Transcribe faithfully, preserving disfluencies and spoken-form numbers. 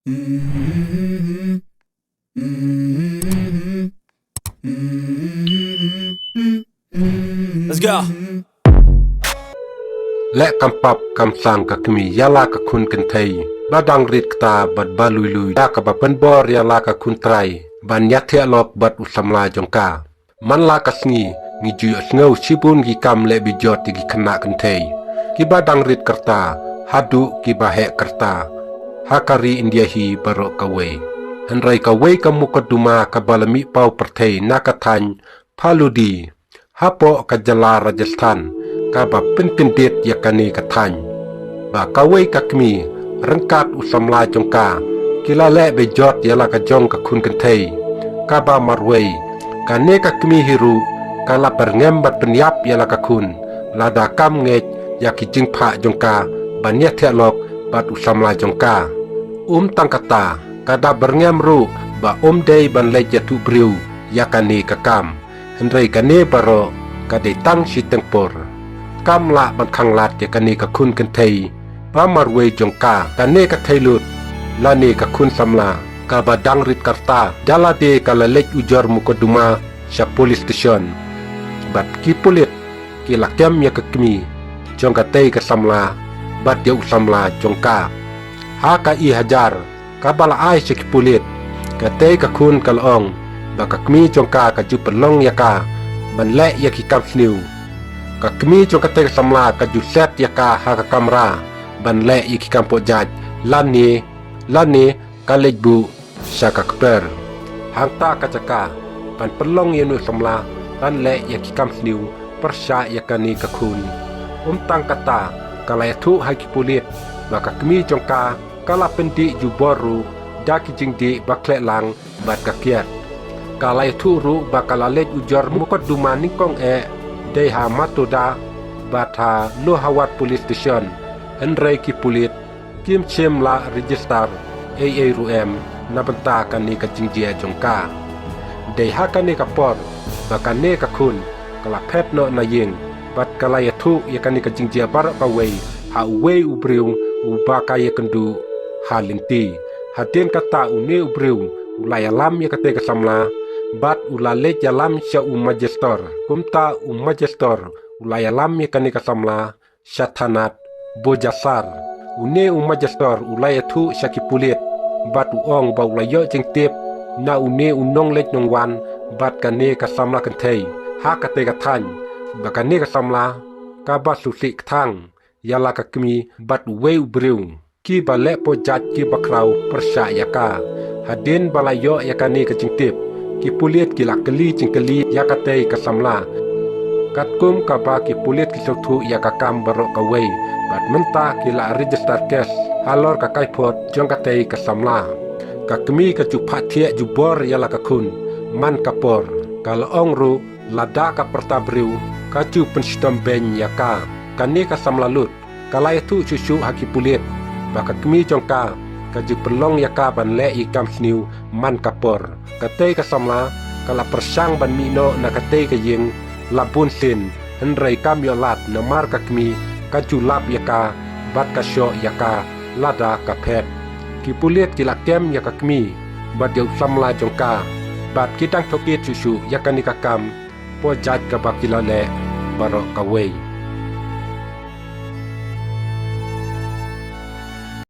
Let's go. Leh kam pap kam slang ka kmie ïa la ka khun kynthei ba dang rit kata bad ba lui lui da kaba pynbor ïa la ka khun trai ban ïathiah lok bad u samla jong ka. Man la ka sngi ngi ju ïohsngew shibun ki kam leh bejot ïa ki khynnah kynthei kiba dang rit kyrta haduh kiba heh kyrta ha ka ri India hi baroh kawei. Hynrei kawei ka mukotduma kaba la mih paw pyrthei na ka thaiñ Phalodi hapoh ka jylla Rajasthan kaba pynkyndit ïa kane ka thaiñ ba kawei ka kmie ryngkat u samla jong ka ki la leh bejot ïa la ka jong ka khun kynthei kaba marwei. Kane ka kmie hi ruh ka la pyrngem bad pynïap ïa la ka khun lada kam ngeit ïa ki jingphah jong ka ban ïathiah lok bad u samla jong ka. Um tang kata ka da pyrngem ruh ba um dei ban leit ïathuh briew ïa kane ka kam. Hynrei kane baroh ka dei tang shiteng por. Kam lah ban khanglad ïa kane ka khun kynthei ba marwei jong ka, kane ka theilut lane ka khun samla kaba dang rit kyrta. Da lade ka la leit ujor mukotduma sha police station bad ki pulit ki la kem ïa ka kmie jong katei ka samla bad ïa u samla jong ka. Ha ka e-hajar kaba la ai sha ki pulit, katei ka khun ka la ong ba ka kmie jong ka ka ju pynlong ïa ka ban leh ïa ki kam sniew. Ka kmie jong katei ka samla ka ju set ïa ka ha ka kamra ban leh ïa ki kam poh jait lane, lane ka leit buh sha ka kper. Hangta ka jaka ban pynlong ïa une u samla ban leh ïa ki kam sniew pyrshah ïa kane ka khun. Um tang kata ka la ïathuh ha ki pulit ba ka kmie jong ka ka la pyndih jubor ruh da ki jingdih ba khleh lang bad ka kiad. Ka la ïathuh ruh ba ka la leit ujor mukotduma nyngkong eh dei ha Matoda bad ha Lohavat Police Station. Hynrei ki pulit kim shym la register ei ei ruh em na bynta kane ka jingjia jong ka. Dei ha kane ka por ba kane ka khun ka la phet noh na ïing bad ka la ïathuh ïa kane ka jingjia baroh kawei ha uwei u briew uba ka ïakynduh ha lynti. Hadien kata une u briew u la ïalam ïa katei ka samla bad u la leit ïalam sha u majistor. Kumta u majistor u la ïalam ïa kane ka samla sha thanat Bojasar. Une u majistor u la ïathuh sha ki pulit bad u ong ba u la ïoh jingtip na une u nongleit nongwan bad kane ka samla kynthei ha katei ka thaiñ ba kane ka samla kaba shu leh kthang ïa la ka kmie bad uwei u briew kiba leh poh jait kiba khraw pyrshah ïa ka. Hadien ba la ïoh ïa kane ka jingtip ki pulit ki la kylli jingkylli ïa katei ka samla katkum kaba ki pulit ki sngewthuh ïa ka kam baroh kawei bad mynta ki la register case halor ka kaiphod jong katei ka samla. Ka kmie ka ju phah thiah jubor ïa la ka khun man ka por. Ka la ong ruh lada ka pyrta briew ka ju pynshitom beiñ ïa ka. Kane ka samla lut ka la ïathuh shuh shuh ha ki pulit ba ka kmie jong ka ka ju pynlong ïa ka ban leh ïa ki kam sniew man ka por. Katei ka samla ka la pyrshang ban mih noh na katei ka ïing la bun sien hynrei kam ïoh lad namar ka kmie ka ju lap ïa ka bad ka shoh ïa ka lada ka phet. Ki pulit ki la kem ïa ka kmie bad ïa u samla jong ka bad ki dang tohkit shuh shuh ïa kane ka kam poh jait kaba ki la leh baroh kawei.